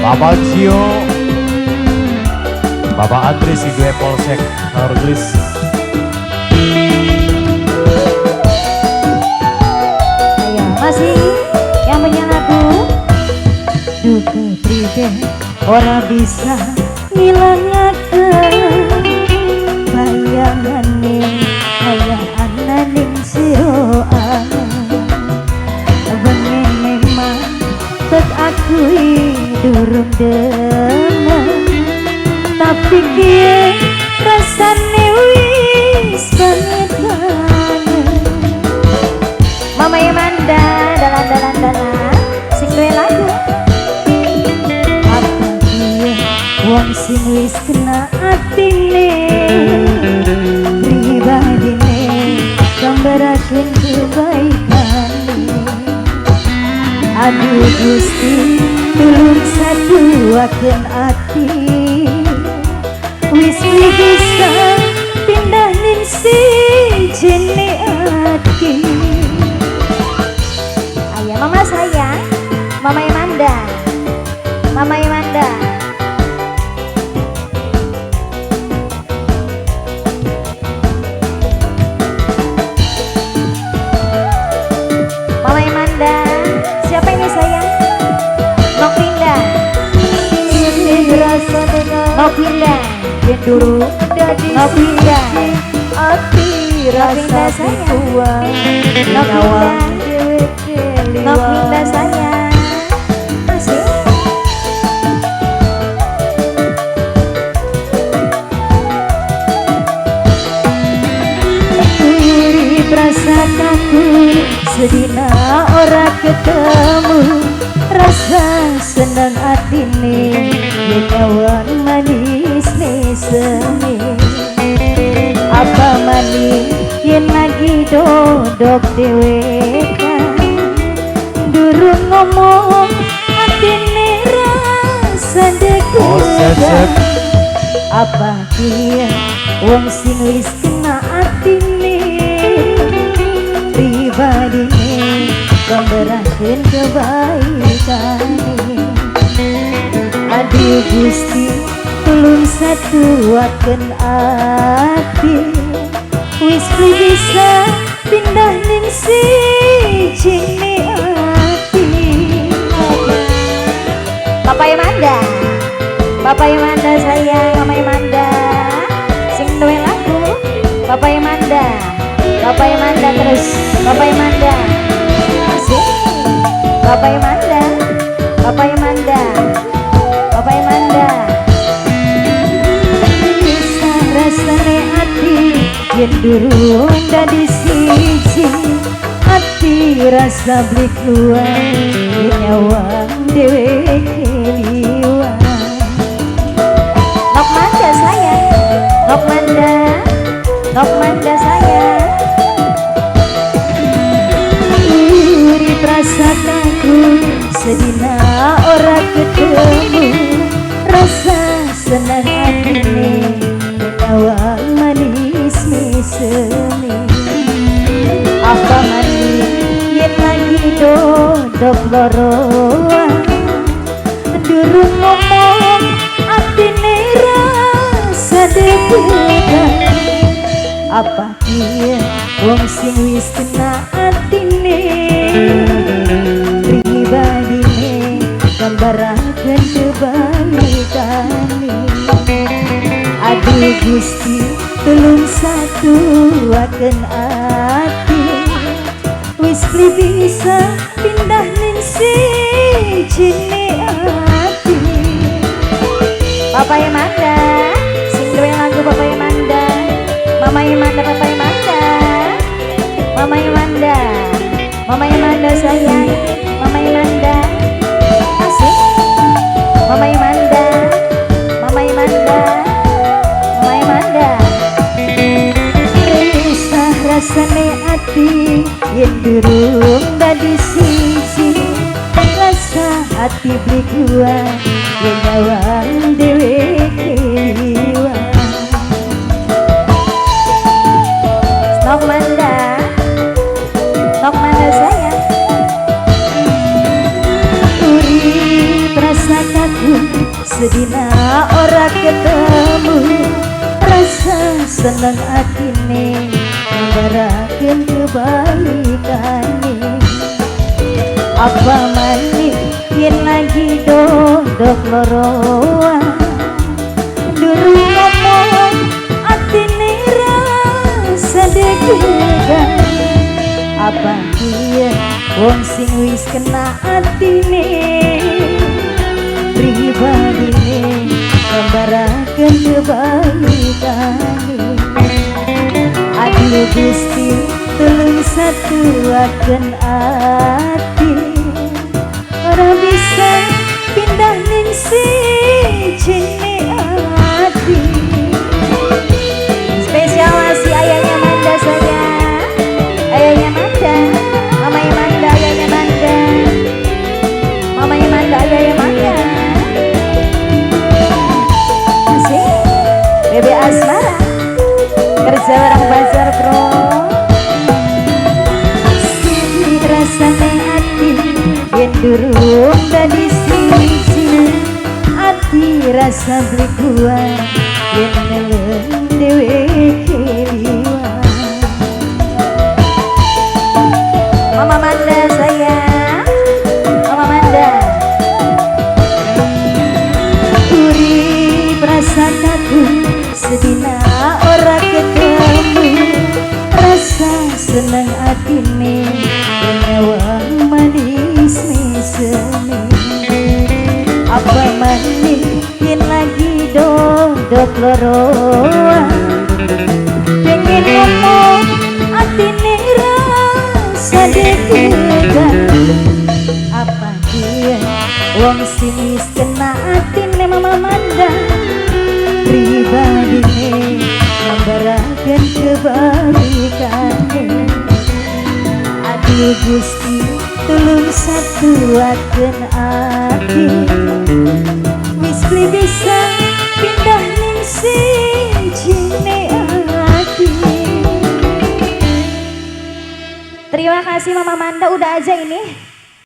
Bapak Gio, Bapak Andri sing duwe Polsek Harglis. Ayo, masih yang punya lagu duka pribe ora bisa ngilangaken bayangane kaya ana ning jero bengi memang tek akui durung demen tapi kiye rasane wis banget banget. Mama Yamanda dalan dalan dalan sing duwe lagu apa kiye wong sing wis kena atine pribadine gambaraken kebaikane. Aduh Gusti tulung satuaken ati wis bisa pindah ning sijine ati. Ayo mama sayang, Mama Yamanda, Mama Yamanda. Mama Yamanda, siapa ini sayang? Nokrinda, Nokrinda, Nokrinda, Ati Nokrinda rasa sayang, kuat Nokrinda, Nokrinda sayang. Asik. Urip rasa takut sedina ora ketemu rasa seneng atine yen nyawang manis neseme apa maning yen lagi dodok dhewekan durung ngomong atine rasa Oh, deg-degan apa kiye wong sing wis kena atine pribadine gambaraken kebaikane. Aduh Gusti tulung satuaken ati wis bisa pindah ning sijine ati. Bapak Yamanda, Bapak Yamanda sayang, Mama Yamanda sing duwe lagu Bapak Yamanda, Bapak Yamanda terus, Bapak Yamanda asik, Bapak Yamanda, Bapak Yamanda, Bapak Yamanda. Bisa rasane ati yen durung dadi siji ati rasa beli keluar yen nyawang dhewe keliwat. Nok manda sayang, nok manda, nok manda sayang. Urip rasa takut sedina ora ketemu rasa senang atine nyawang manis meseme apa maning yen lagi dodok loroan durung ngomong atine rasa deg-degan apa kiye wong sing wis kena atine pribadine gambaraken kebaikane. Aduh Gusti tulung satuaken ati wis beli bisa pindah ning sijine ati. Bapak Yamanda sing duwe lagu Bapak Yamanda, Mama Yamanda, Bapak Yamanda, Mama Yamanda, Mama Yamanda sayang, Mama Yamanda asik, Mama Yamanda, Mama Yamanda, Mama Yamanda. Resah rasane ati yen durung dadi siji rasa ati beli keluar yen nyawang dhewe keliwat. Nok manda, nok manda sayang. Urip rasa takut Sedina ora ketemu, rasa seneng atine ngembarakeun kebaikane. Apa maning yen lagi dodok loroan, durung ngomong atine rasa deg-degan. Apa kiye wong sing wis kena atine, pribadine ngembarakeun kebaikane. Aduh Gusti, tulung satuaken ati, ora bisa pindah ning sijine ati. Spesial masih ayahnya Manda saya, ayahnya Manda, mamanya Manda, ayahnya Manda, mamanya Manda, ayahnya Manda. Masih Bebe Asmara kerja bareng Bazar Bro. Sedih rasane ati yen durung dadi siji, ati rasa beli kuat yen ngeleng dhewe keliwat. Mama Manda sayang, Mama Manda. Urip rasa kaku sedina ora ketemu, rasa seneng atine nyawang manis meseme. Apa maning yen lagi dodok loroan, pengen ngomong atine rasa deg-degan. Apa kiye wong sing wis kena atine Mama Manda, pribadine ngembarakeun kebaikane. Aduh Gusti, tulung satuaken ati, wis beli bisa pindah ning sijine ati. Terima kasih Mama Manda, udah aja ini.